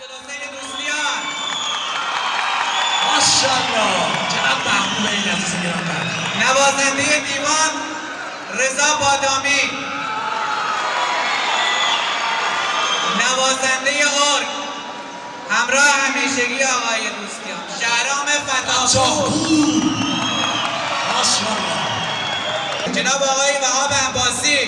عبدالحسین دوستیان. ماشاءالله چقدر محبوبه این عزیز گرانقدر. نوازنده دیوان رضا بادامی. نوازنده ارگ همراه همیشگی آقای دوستیان شهرام فتاپور. ماشاءالله. جناب آقای وهاب عباسی.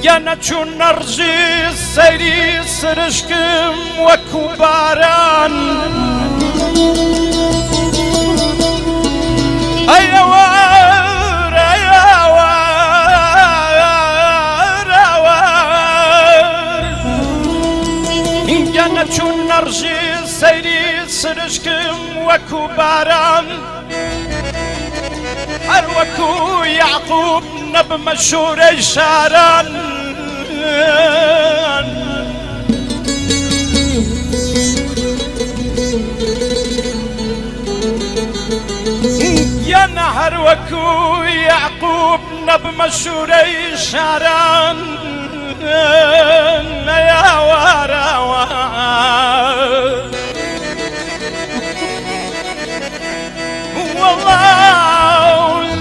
گەنە چون نەڕژی سەیری سرشکم وەکو باران ئەیەوار ئەیەوار ئەوار گەنە چون نەڕژی سەیری سرشکم وەکو باران هەر وەکو یەعقوب نەبمە شوورەی شاران. یان هەر وەکو یەعقوب نەبمە شوورەی شاران. نەیاوارەوە وەڵا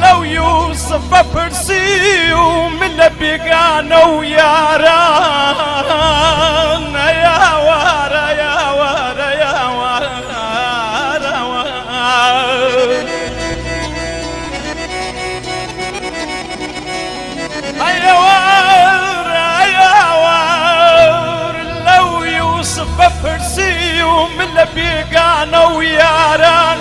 لەو یوسفە پرسی و من لە بێگانە و یاران. ئەیاوارە یاوارە یاوارەوە ئەیاوار ئەیاوار لەو یوسفە پرسی و من لە بێگانە و یاران.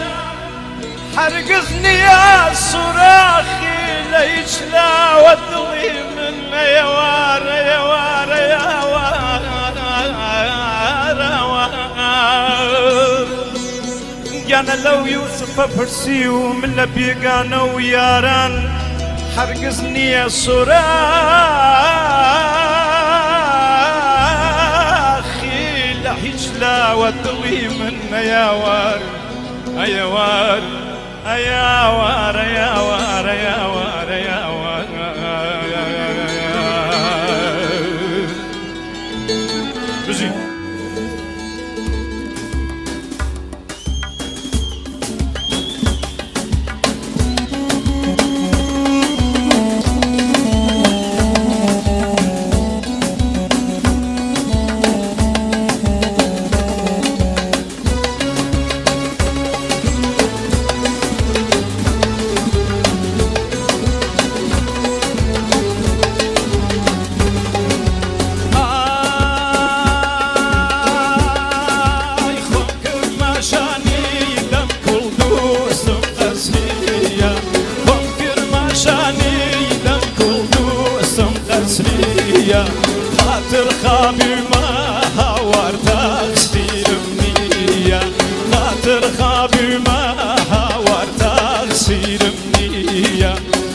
هەرگز نییە سوراخی لە هیچ لاوە دڵی من. ئەیەوارە یاوارە یاوارەوە گیانە لەو یوسفە پرسی و من لە بێگانە و یاران. هەرگز نییە سوراخی لە هیچ لاوە دڵی من. ئەیاوار ئەیەوار ئەیاوار ئەیاوار ئەیاوار ئەیاوار. بژی. ئای خۆم کرماشانی دەم کوڵ دووستم قەسریە، خۆم کرماشانی دەم کوڵ دووستم قەسریە. خاتر خابی ما هاوار تەقسیرم نییە، خاتر خابی ما هاوار تەقسیرم نییە.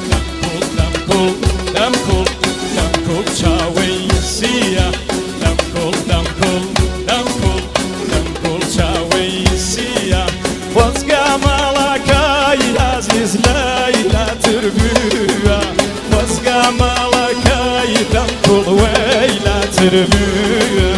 دەم کوڵ دەم کوڵ دەم کوڵ دەم کوڵ چاوەی سیە، دەم کوڵ دەم کوڵ دەم کوڵ دەم کوڵ چاوەی سیە. خۆزگا ماڵەکەی ئازیز لەیلا تر بووە، خۆزگا ماڵەکەی دەم کوڵ وەیلاتر بووە.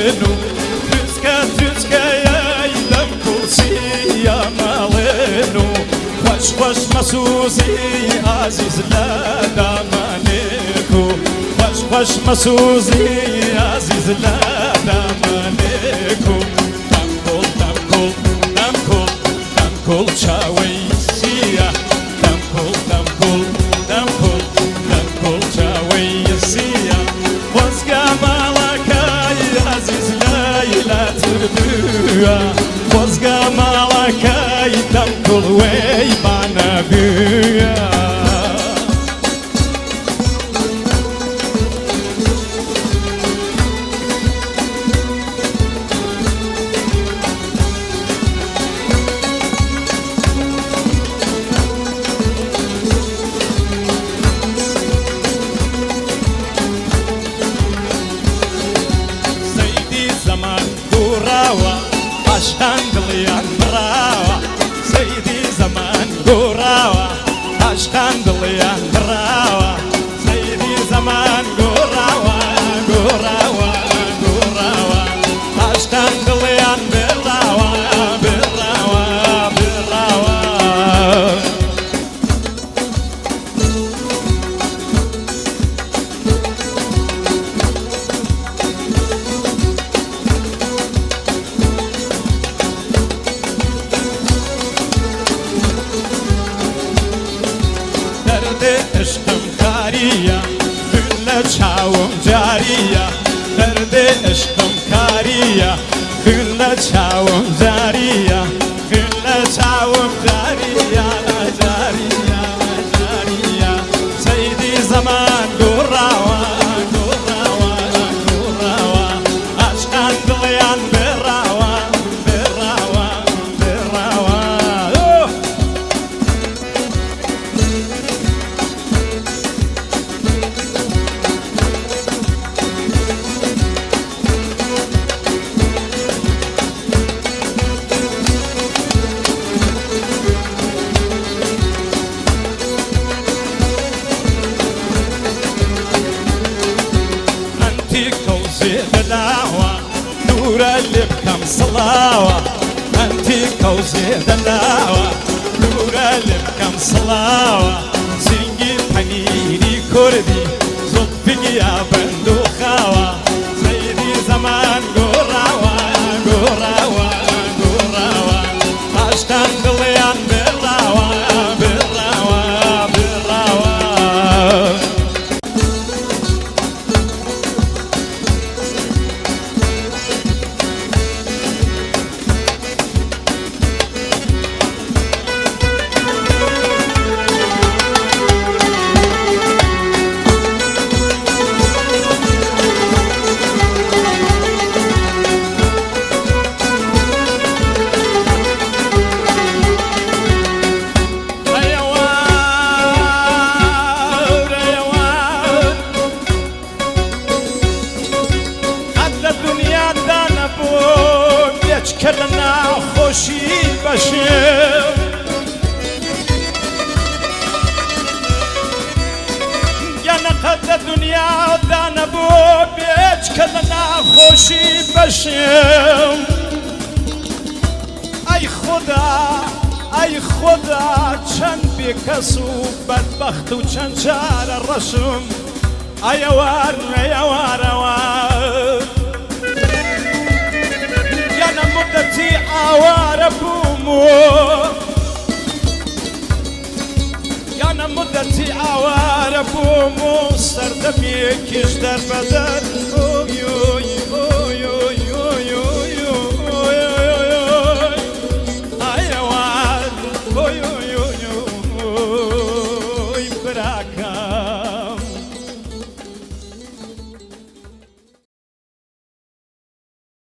ماڵێن و تروسکە تروسکەیەی دەم کوڵسیە ماڵێن و خۆش خۆش مەسوزی ئازیز لە دامانێک و خۆش خۆش مەسوزی ئازیز لە دامانێک و دەم کوڵ دەم کوڵ دەم کوڵ دەم کوڵ چاوەی سیە دەم کوڵ دەم کوڵ دەم کوڵ دەم کوڵ چاوەی سیە خۆزگە ماڵەکەی ئازیز لەیلا تردووە خۆزگە ماڵەکەی دەم کوڵ وەی بانە بووە. سەیدی زەمان گۆڕاوە عاشقان دڵیان بڕاوە سەیدی زەمان گۆڕاوە عاشقان دڵیان بڕاوە سەیدی زەمان گۆڕاوە گۆڕاوە گۆڕاوە عاشقان دڵیان بڕاوە بڕاوە بڕاوە. دەردێ عشقم کاریە خوێن لە چاوم جاریە دەردێ عشقم کاریە خوێن لە چاوم جاریە خوێن لە چاوم جاریە جاریە جاریە سەیدی زەمان گۆڕاوە گۆڕاوە گۆڕاوە عاشقان دڵیان بڕاوە بڕاوە بڕاوە. ئەنتی کەوزێ دەلاوە دوورە لێ بکەم سڵاوە ئەنتی کەوزێ دەلاوە دوورە لێ بکەم سڵاوە سینگی پەنیری کوردی زوڵفگیا بەند و خاوە سەیدی زەمان گۆڕاوە گۆڕاوە گۆڕاوە عاشقان دڵیان بڕاوە بڕاوە بڕاوە. ئەیەوار ئەیەوار قەت لە دنیادا نەبوو بێچکە لە ناخۆشی بەشێ یانە قەت لە دنیادا نەبوو بێچکە لە ناخۆشی بەشێ. ئەی خودا ئەی خودا چەند بێکەس و بەدبەخت و چەند چارە ڕەشم ئەیەوار ئەیەوارەوار یانە مدەتی ئاوارە بووم و یانە مدەتی ئاوارە بووم و سەردەمێکیش دەربەدەر. ئۆی ئۆی.